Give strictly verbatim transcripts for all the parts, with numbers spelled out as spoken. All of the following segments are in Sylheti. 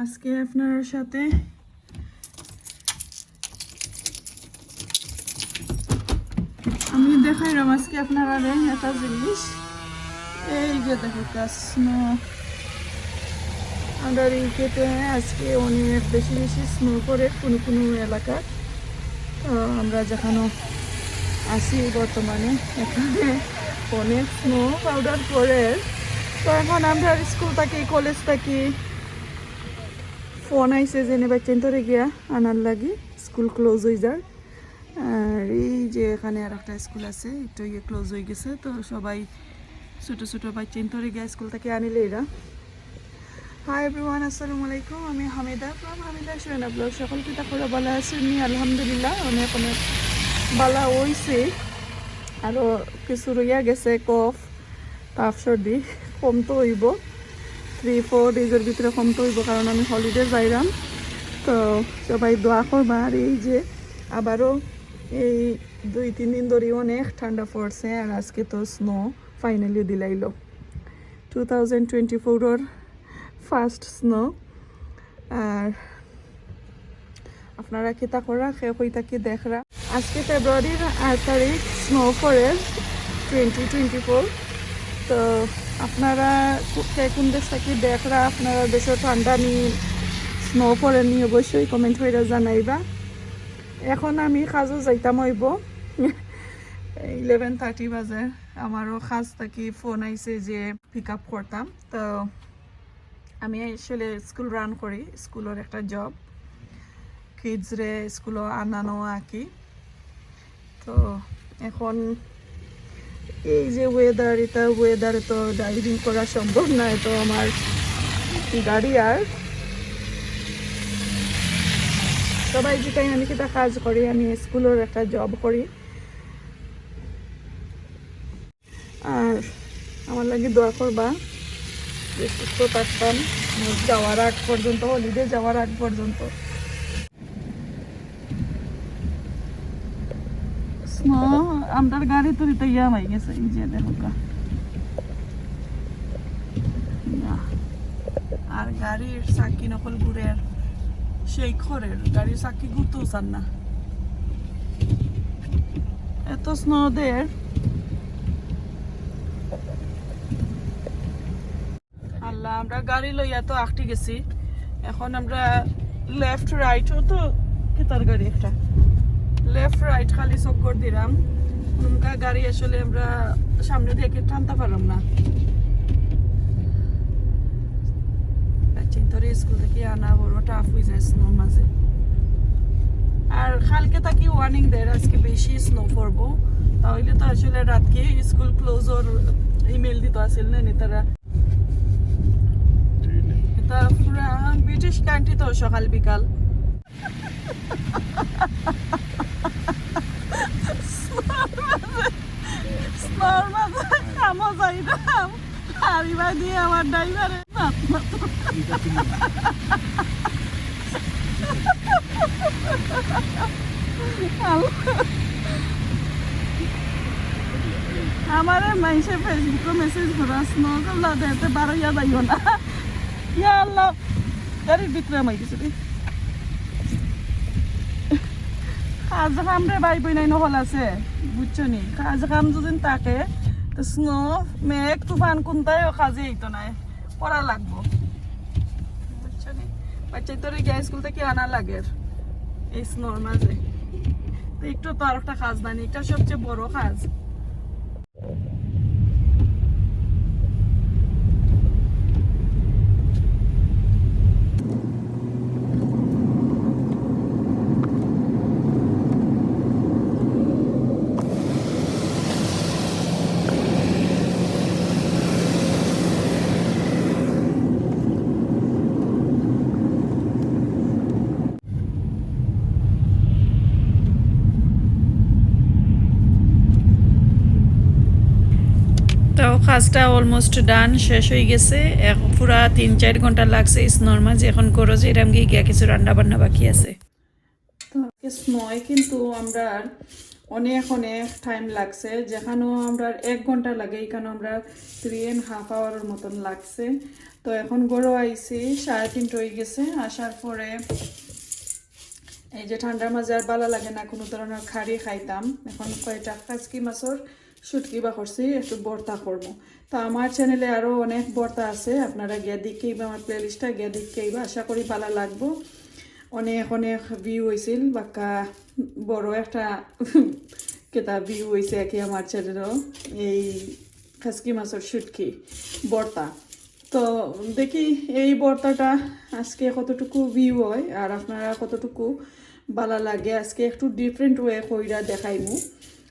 আজকে আপনারার সাথে আমি দেখাইলাম আজকে আপনারারে একটা জিনিস। এই যে দেখো, স্নো। আমরা ইউকেতে আজকে অনেক বেশি বেশি স্নো পড়ে কোনো কোনো এলাকা। তো আমরা যেখানে আছি বর্তমানে, এখানে অনেক স্নো পাউডার পড়ে। তো এখন আমরা স্কুল থাকি, কলেজ থাকি, ফোন আইছে যে বাচ্চাইন্তরে গিয়া আনার লাগি, স্কুল ক্লোজ হয়ে যার। আর এই যে এখানে আর একটা স্কুল আছে, একটু ইয়ে ক্লোজ হয়ে গেছে, তো সবাই ছোট ছোট বাচ্চাইন্তরে গিয়া স্কুল থাকি আনিলে এরা। হাই এভরিওয়ান, আসসালামু আলাইকুম। আমি হামিদা ফ্রম হামিদা সুয়েনা ব্লগ। সকল কিতা খবর? ভালা আছইন নি? আলহামদুলিল্লাহ, অনেক অনেক ভালা অইছি। আরও কিছু রইয়া গেছে, কফ, তাপ, সর্দি কমতো অইবো, থ্রি ফোর ডেজর ভিতরে কমতো অইবো, কারণ আমি হলিডে যাইরাম। তো সবাই দোয়া করবা। আর এই যে আবারও এই দুই তিন দিন ধরি অনেক ঠান্ডা পড়ছে, আর আজকে তো স্নো ফাইনালি দিলাইলো, টু থাউজেন্ড টোয়েন্টি ফোরর ফার্স্ট স্নো। আর আপনারা কিতা করা, কে কই থাকি দেখরা? আজকে ফেব্রুয়ারির আট তারিখ, স্নো পড়ে টোয়েন্টি টোয়েন্টি ফোর। তো আপনারা কু-, কে কোন দেশ থাকি দেখরা, আপনারা দেশে ঠান্ডা নি, স্নো পড়ে নি, অবশ্যই কমেন্ট করে জানাইবা। এখন আমি কাজও যাইতাম অইবো, ইলেভেন থার্টি বাজে। আমারও কাজ থাকি ফোন আইছে যে পিক আপ করতাম। তো আমি আসলে স্কুল রান করি, স্কুলর একটা জব, কিডসরে স্কুলো আনানো আর কি। তো এখন এই যে ওয়েদার, এটা ওয়েদারে তো ড্রাইভিং করা সম্ভব না, তো আমার গাড়ি আর সবাই যেটাই আমি কিতা কাজ করি, আমি স্কুলর একটা জব করি। আর আমার লাগি দোয়া করবা যে সুস্থ থাকতাম, আমার যাওয়ার আগ পর্যন্ত, হলিডে যাওয়ার আগ পর্যন্ত। স্নো, আমরার গাড়ি তো ইতা ইয়া হয়ে গেছে, এই যে দেখো গা। ইয়া। আর গাড়ির চাকি নকল ঘুরের, সেই খরের গাড়ির চাকি ঘুরতেও চান না, এত স্নো দের। আল্লাহ, আমরা গাড়ি লইয়া তো আটকি গেছি। এখন আমরা লেফট রাইটও তো কিতার গাড়ি একটা, লেফট রাইট খালি চক্কর দিলাম। উনকা গাড়ি আসলে আমরা সামনে দিয়ে টানতে পারলাম না। বাচ্চাইন্তরে স্কুল থাকি আনা বড় টাফ হয়ে যায় স্নোর মাঝে। আর কালকে থাকি ওয়ার্নিং দের আজকে বেশি স্নো পড়বো, তাহলে তো আসলে রাতকে স্কুল ক্লোজর ইমেইল দিত আছিল না নি তারা। এটা পুরা ব্রিটিশ কান্ট্রি তো, সকাল বিকাল। স্নোর মাঝে, স্নোর মাঝে কামো যাইতাম। আর ইবা দিয়ে আমার ড্রাইভারে মাত মাত। আমারে মাইনষে ফেসবুকে মেসেজ করা, স্নো যেলা দেতে বারইয়া যাইও না। ইয়া আল্লাহ, গাড়ির ভিতরে মাই গেছে রে। কাজ কাম রে ভাই বইনাই নকল আছে, বুঝছো নি? কাজ কাম যদি থাকে, তো স্নো, মেঘ, তুফান কোনটাই ও কাজে আইতো নায়, করা লাগবো, বুঝছো নি? বাচ্চাইন্তরে গিয়া স্কুল থাকি আনা লাগের এই স্নোর মাঝে। তো একটু তো আর একটা কাজ নাই, এটা সবচেয়ে বড় কাজ। তো কাজটা অলমোস্ট ডান, শেষ হয়ে গেছে। এখন পুরা তিন চার ঘন্টা লাগছে স্নোর মাঝে। এখন ঘরো যাইরাম গিয়া, গিয়া কিছু রান্না বান্না বাকি আছে। তো আজকে স্নোয় কিন্তু আমরা অনেক অনেক টাইম লাগছে, যেখানো আমরার এক ঘন্টা লাগে, এখানো আমরার থ্রি অ্যান্ড হাফ আওয়ারের মতন লাগছে। তো এখন ঘরো আইছি, সাড়ে তিনটা হয়ে গেছে। আসার পরে এই যে ঠান্ডার মাঝে আর ভালা লাগে না কোনো ধরনের কারি খাইতাম। এখন কয়টা খাসকি মাছর শুটকি বা করছি, একটু ভর্তা করবো। তো আমার চ্যানেলে আরও অনেক ভর্তা আছে, আপনারা গিয়া দেখেইবা, আমার প্লেলিস্টটা গিয়া দেখেইবা, আশা করি ভালা লাগবো। অনেক অনেক ভিউ হয়েছিল, বাক্কা বড় একটা কেতা ভিউ হয়েছে আর কি আমার চ্যানেলও, এই খাসকি মাছর শুটকি ভর্তা। তো দেখি এই ভর্তাটা আজকে কতটুকু ভিউ হয় আর আপনারা কতটুকু ভালা লাগে। আজকে একটু ডিফারেন্ট ওয়ে কইরা দেখাইমু,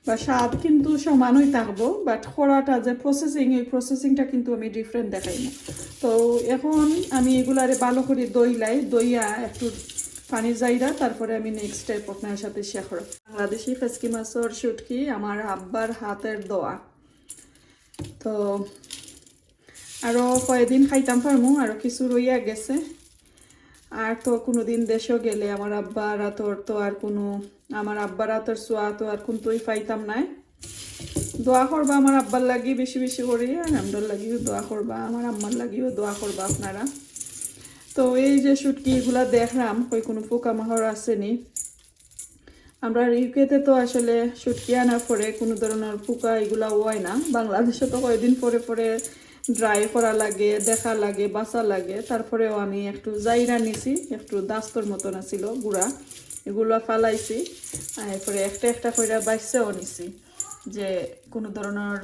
বা স্বাদ কিন্তু সমানই থাকবো, বাট করাটা যে প্রসেসিং, এই প্রসেসিংটা কিন্তু আমি ডিফারেন্ট দেখাইমু। তো এখন আমি এগুলারে ভালো করে দইলাই, দইয়া একটু পানি যাইরা, তারপরে আমি নেক্সট স্টেপ আপনার সাথে শেয়ার করব। বাংলাদেশি খাসকি মাছর শুটকি আমার আব্বার হাতের দোয়া। তো আরও কয়দিন খাইতাম পারমু, আরও কিছু রইয়া গেছে। আর তো কোনোদিন দেশও গেলে আমার আব্বার আতর তো আর কোনো, আমার আব্বার আতর ছোঁয়া তো আর কোনোটাই পাইতাম নায়। দোয়া করবা আমার আব্বার লাগি বেশি বেশি করি, আর আমরার লাগিও দোয়া করবা, আমার আম্মার লাগিও দোয়া করবা আপনারা। তো এই যে শুটকি এগুলা দেখলাম, কই কোনো পোকামাকড় আছেনি। আমরা ইউকেতে তো আসলে শুটকি আনার পরে কোনো ধরনের পোকা এগুলা হয় না। বাংলাদেশে তো কয়দিন পরে পরে ড্রাই করা লাগে, দেখা লাগে, বাছা লাগে। তারপরেও আমি একটু জাইরা নিছি, একটু দাস্তর মতন আছিল গুড়া, এগুলা ফালাইছি। আর এরপরে একটা একটা কইরা বাইছেও নিছি, যে কোনো ধরনের,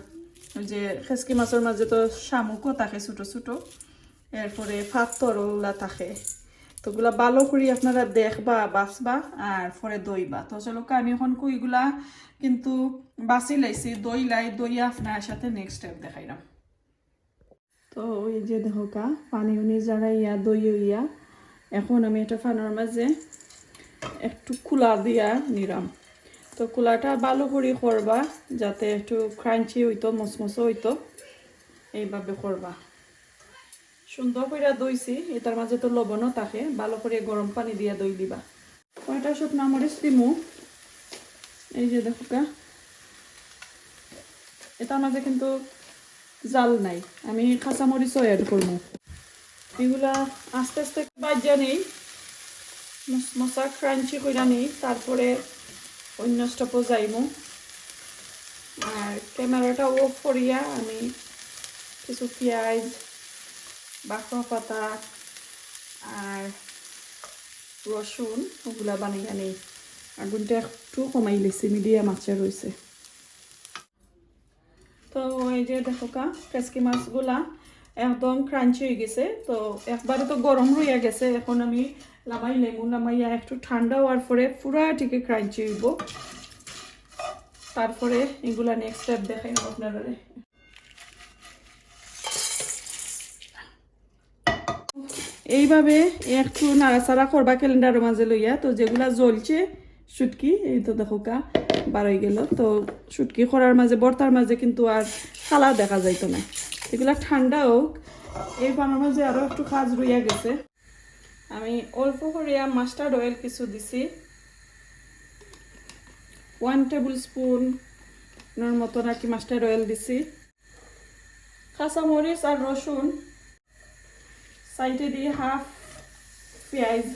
যে খেসকি মাছর মাঝে তো শামুকও থাকে ছোট ছোট, এরপরে পাথর ওলা থাকে। তো ওগুলা ভালো করি আপনারা দেখবা, বাছবা, আর পরে দইবা। তো চলো, আমি এখন কইগুলা কিন্তু বাছি লাইছি, দইলাই, দইয়া আপনার সাথে নেক্সট স্টেপ দেখাইলাম। তো ওই যে দেখো কা, পানি উনি জারাইয়া দই হইয়া, এখন আমি এটা ফানোর মাঝে একটু কুলা দিয়া নিলাম। তো কুলাটা ভালো করি করবা, যাতে একটু ক্রাঞ্চি হইতো, মসমসো হইতো, এইভাবে করবা। সুন্দর কইরা দইছি, এটার মাঝে তো লবণও থাকে, ভালো করে গরম পানি দিয়া দই দিবা। কয়টা শুকনা মরিচ দিমু, এই যে দেখো কা, এটার মাঝে কিন্তু জাল নাই, আমি কাঁচা মরিচও অ্যাড করবো। এগুলা আস্তে আস্তে বাজিয়া নেই, মসমসা ক্রাঞ্চি কইরা নেই, তারপরে অন্য স্টপও যাইমু। আর ক্যামেরাটা অফ করিয়া আমি কিছু পিঁয়াজ, বাখর পাতা আর রসুন ওগুলা বানাইয়া নেই। আগুনটা একটু কমাই লিছি, মিডিয়াম আঁচে রইছে। তো এই যে দেখো কা, খেসকি মাছগুলা একদম ক্রাঞ্চি হয়ে গেছে। তো একবারে তো গরম রইয়া গেছে, এখন আমি লামাই লেবু লামাইয়া একটু ঠান্ডা হওয়ার পরে পুরা টিকে ক্রাঞ্চি হইব। তারপরে এগুলা নেক্সট স্টেপ দেখাই আপনারা। এইভাবে একটু নাড়াচাড়া করবা ক্যালেন্ডারের মাঝে লইয়া। তো যেগুলা জ্বলছে শুটকি, এই তো দেখো কা বারোই গেল। তো শুটকি করার মাঝে, ভর্তার মাঝে কিন্তু আর কালার দেখা যাইতো না। এগুলা ঠান্ডা হোক, এই পানোর মাঝে আরও একটু কাজ রইয়া গেছে। আমি অল্প করিয়া মাস্টার্ড অয়েল কিছু দিছি, ওয়ান টেবিল স্পুনর মতন আর কি মাস্টার্ড অয়েল দিছি। কাঁচামরিচ আর রসুন, সাইডে দিয়ে হাফ পেঁয়াজ।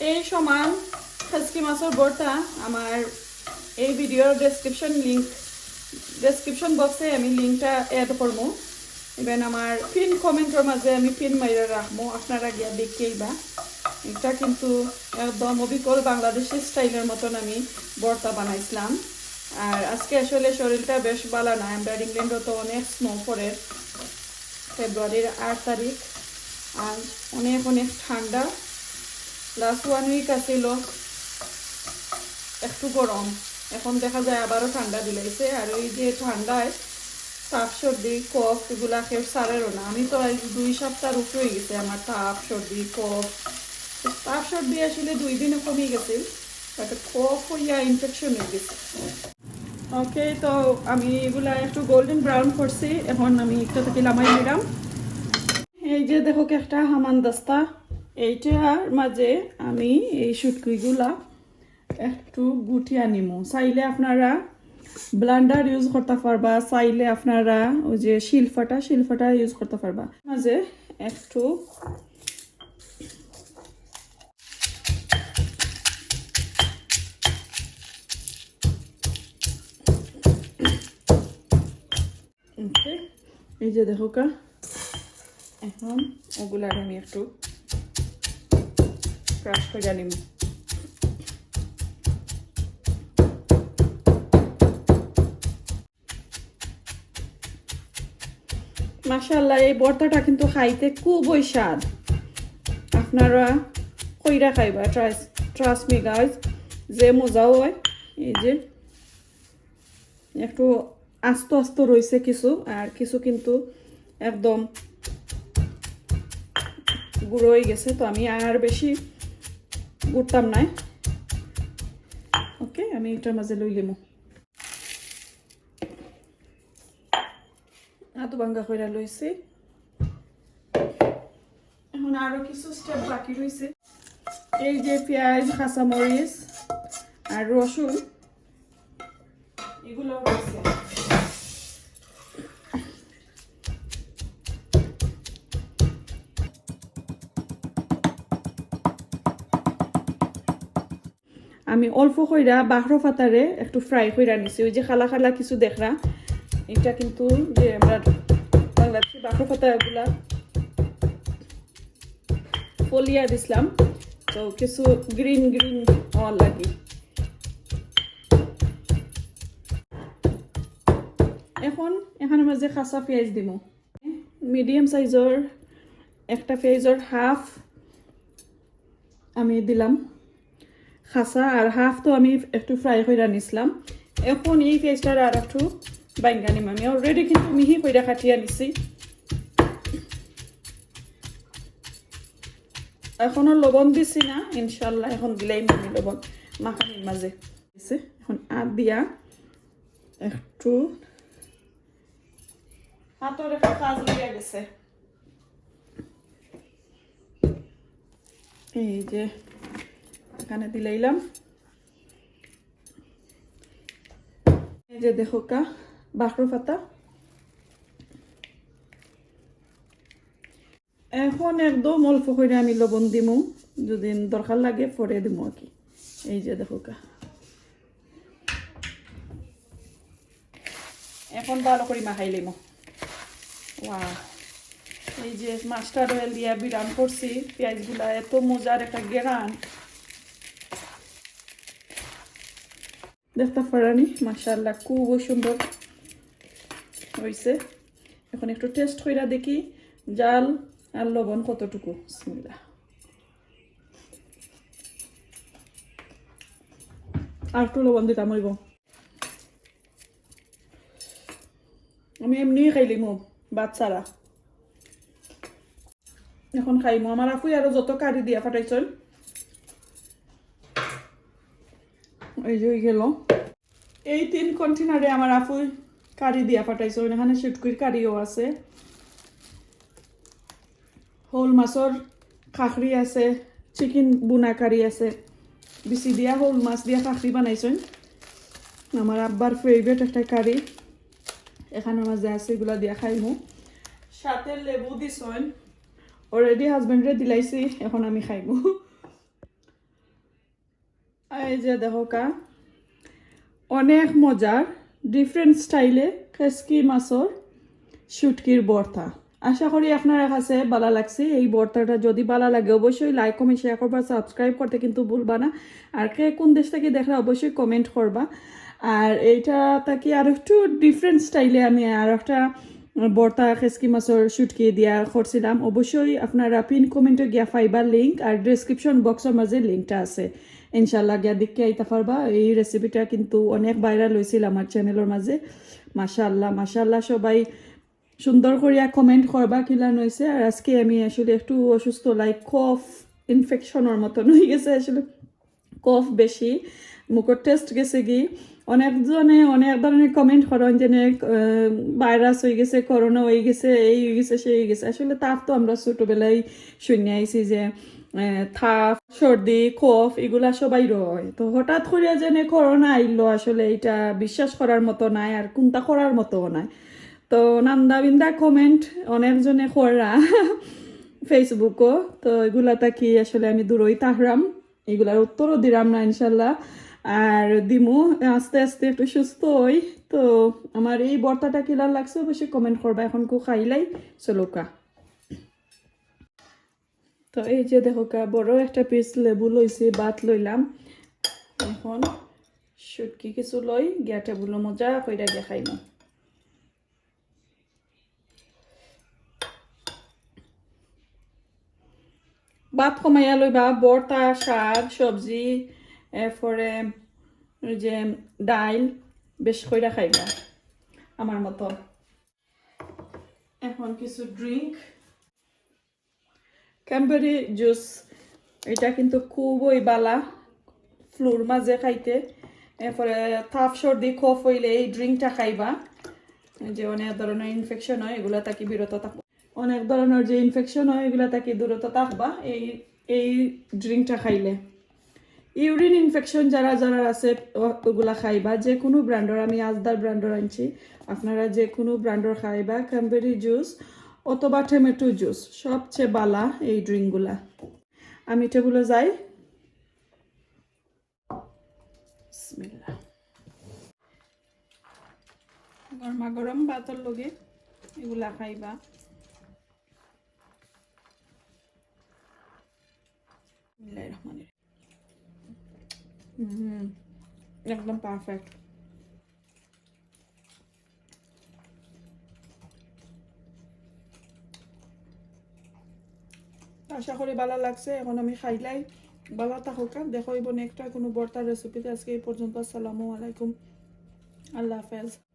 এই সমান খেসকি মাছর ভর্তা আমার এই ভিডিওর ডেসক্রিপশন লিংক, ডেসক্রিপশন বক্সে আমি লিঙ্কটা অ্যাড করবো। ইভেন আমার পিন কমেন্টর মাঝে আমি পিন মাইরা রাখবো, আপনারা গিয়া দেখেইবা। এটা কিন্তু একদম অবিকল বাংলাদেশি স্টাইলের মতন আমি ভর্তা বানাইছিলাম। আর আজকে আসলে শরীরটা বেশ ভালো না, আমরা ইংল্যান্ডও তো অনেক স্নো পড়ে ফেব্রুয়ারির আট তারিখ। আর অনেক অনেক ঠান্ডা, লাস্ট ওয়ান উইক আছিল একটু গরম, এখন দেখা যায় আবারও ঠান্ডা দিলাইছে। আর ওই যে ঠান্ডায় তাপ সর্দি কফ এগুলা কেউ সারেরও না। আমি তো আজ দুই সপ্তাহর উপরে হয়ে গেছে আমার তাপ সর্দি কফ। তাপ সর্দি আসলে দুই দিনে কমে গেছে, বাট কফ হইয়া ইনফেকশন হয়ে গেছে। ওকে, তো আমি এগুলা একটু গোল্ডেন ব্রাউন করছি, এখন আমি একটা থেকে লামাই নিলাম। এই যে দেখো একটা হামানদিস্তা, এইটার মাঝে আমি এই শুটকিগুলা একটু গুটিয়া নিমু। চাইলে আপনারা ব্লেন্ডার ইউজ করতে পারবা, চাইলে আপনারা ওই যে শিলফাটা, শিলফাটা ইউজ করতে পারবা। মাঝে একটু ওকে, এই যে দেখো কা, এখন ওগুলার আমি একটু ক্রাশ করে নিব। মাশাআল্লাহ, এই ভর্তাটা কিন্তু খাইতে খুবই স্বাদ। আপনারা কইরা খাইবা, ট্রাস্ট ট্রাস্ট মি গাইস, যে মজা হয়। এই যে একটু আস্ত আস্ত রইছে কিছু, আর কিছু কিন্তু একদম গুঁড়ো হয়ে গেছে, তো আমি আর বেশি গুড়তাম নাই। ওকে, আমি এটার মাঝে লই লিমু। আদু ভাঙ্গা কইরা লইছি। এখন আরো কিছু স্টেপ বাকি রইছে। এই যে পেঁয়াজ, কাঁচামরিচ আর রসুন, এগুলো রইছে। আমি অল্প কইরা বাখরো ফাতারে একটু ফ্রাই কইরা নিছি। ওই যে কালা কালা কিছু দেখরা, এটা কিন্তু যে আমরা বাংলাদেশি বাখরো ফাতা এগুলা ফলিয়া দিছিলাম, তো কিছু গ্রিন গ্রিন হওয়ার লাগি। এখন এখানে মাঝে কাঁচা পেঁয়াজ দিমু, মিডিয়াম সাইজর একটা পেঁয়াজর হাফ আমি দিলাম কাঁচা, আর হাফ তো আমি একটু ফ্রাই কইরা নিছিলাম। এখন এই পেঁয়াজটার আর একটু ভাঙ্গা নিম। আমি অলরেডি কিন্তু মিহি কইরা কাটিয়া নিছি, এখনো লবণ দিছি না, ইনশাল্লাহ এখন দিলাইমু আমি লবণ মাখানির মাঝে। এখন আত দিয়া একটু, হাতর একটা কাজ হইয়া গেছে। এই যে এখানে দিলাইলাম। এই যে দেখো কা, বাখরো ফাতা। এখন একদম অল্প কইরা আমি লবণ দিমু, যদি দরকার লাগে পরে দিমু আর কি। এই যে দেখো কা, এখন ভালো করি মাখাই লিমু। ওয়া, এই যে মাস্টার্ড অয়েল দিয়া বিরান করছি, পেঁয়াজগুলা এত মজার একটা গেরান। দেখতে পারানি, মাশাআল্লাহ, খুব সুন্দর হইছে। এখন একটু টেস্ট কইরা দেখি ঝাল আর লবণ কতটুকু। বিসমিল্লাহ। আর একটু লবণ দিতাম হইব। আমি এমনি খাইলিমু ভাত ছাড়া। এখন খাইমু। আমার আফুই আরো যত কারি দিয়া ফাটাইছইন, এই যে হই গেল। এই তিন কন্টেনারে আমার আফুই কারি দিয়া ফাটাইছইন। এখানে শুটকির কারিও আছে, হউল মাছর খাখরি আছে, চিকেন বুনা কারি আছে, বিচি দিয়া হউল মাছ দিয়া খাখরি বানাইছইন। আমার আব্বার ফেভারিট একটা কারি, এখানোর মাঝে আছে, এগুলা দিয়া খাইমু। সাথে লেবু দিছইন, অলরেডি হাজবেন্ডরে দিলাইছি, এখন আমি খাইমু। এই যে দেখো কা, অনেক মজার ডিফারেন্ট স্টাইলে খেসকি মাছর শুটকির ভর্তা। আশা করি আপনারা কাছে ভালা লাগছে। এই ভর্তাটা যদি ভালা লাগে অবশ্যই লাইক, কমেন্ট, শেয়ার করবা, সাবস্ক্রাইব করতে কিন্তু ভুলবা না। আর কে কোন দেশ থাকি দেখরা অবশ্যই কমেন্ট করবা। আর এইটা থাকি আর একটু ডিফারেন্ট স্টাইলে আমি আর একটা ভর্তা খেসকি মাছর শুটকি দিয়া করছিলাম। অবশ্যই আপনারা পিন কমেন্টো গিয়া পাইবা লিংক, আর ডেসক্রিপশন বক্সর মাঝে লিংকটা আছে। ইনশাআল্লাহ গিয়া দেখে আইতা পারবা। এই রেসিপিটা কিন্তু অনেক ভাইরাল হইছিল আমার চ্যানেলর মাঝে। মাশাআল্লাহ, মাশাআল্লাহ, সবাই সুন্দর করিয়া কমেন্ট করবা কিলান হইছে। আর আজকে আমি আসলে একটু অসুস্থ, লাইক কফ ইনফেকশনর মতন হয়ে গেছে আসলে। কফ বেশি, মুখর টেস্ট গেছে গি। অনেকজনে অনেক ধরনের কমেন্ট করেন যে নে, আহ, ভাইরাস হয়ে গেছে, করোনা হয়ে গেছে, এই হয়ে গেছে, সেই হয়ে গেছে। আসলে তার তো আমরা ছোটবেলায় শুনে আইছি যে, আহ, তাপ, সর্দি, কফ এগুলা সবাই রয়। তো হঠাৎ করিয়া যে নে করোনা আইলো, আসলে এটা বিশ্বাস করার মতো নাই, আর কোনটা করার মতো নাই। তো নান্দা বিন্দা কমেন্ট অনেকজনে কররা ফেসবুকও, তো এগুলা থাকি আসলে আমি দূরই থাকরাম। এগুলার উত্তরও দিরাম না ইনশাল্লাহ। আর দিমু আস্তে আস্তে একটু সুস্থ হই। তো আমার এই ভর্তাটা কিলা লাগছে অবশ্যই কমেন্ট করবা। এখন কু খাইলাই চলুকা। তো এই যে দেখোকা, বড় একটা পিস লেবু লইছি, ভাত লইলাম। এখন শুটকি কিছু লই, গিয়া টেবুলো মজা কইরা গিয়া খাইমু। ভাত কমাইয়া লইবা, ভর্তা, শাক, সবজি, এরপরে ওই যে ডাইল বেশ কইরা খাইবা আমার মতো। এখন কিছু ড্রিঙ্ক, ক্যানবেরি জুস, এটা কিন্তু খুবই বালা ফ্লুর মাঝে খাইতে। এরপরে তাপ সর্দি কফ হইলে এই ড্রিঙ্কটা খাইবা। এই যে অনেক ধরনের ইনফেকশন হয়, এগুলা থাকি বিরত থাকবা। অনেক ধরনের যে ইনফেকশন হয়, এগুলা থাকি দূরত থাকবা এই এই ড্রিঙ্কটা খাইলে। ইউরিন ইনফেকশন যারা যারা আছে, ও- ওগুলা খাইবা। যে কোনো ব্র্যান্ডর, আমি আজদার ব্র্যান্ডর আনছি, আপনারা যে কোনো ব্র্যান্ডর খাইবা। ক্যানবেরি জুস অথবা টমেটো জুস সবচেয়ে বালা এই ড্রিঙ্কগুলা। আমি টেবুলো যাই। বিসমিল্লাহ। গরমা গরম ভাতর লগে এগুলা খাইবা। বিসমিল্লাহির রহমানির রহিম। হুম, একদম পারফেক্ট। আশা করি ভালা লাগছে। এখন আমি খাইলাই। ভালা থাকোকা, দেখা হইব নেক্সট কোনো ভর্তার রেসিপিতে। আজকে এই পর্যন্ত। আসসালামু আলাইকুম, আল্লাহ হাফেজ।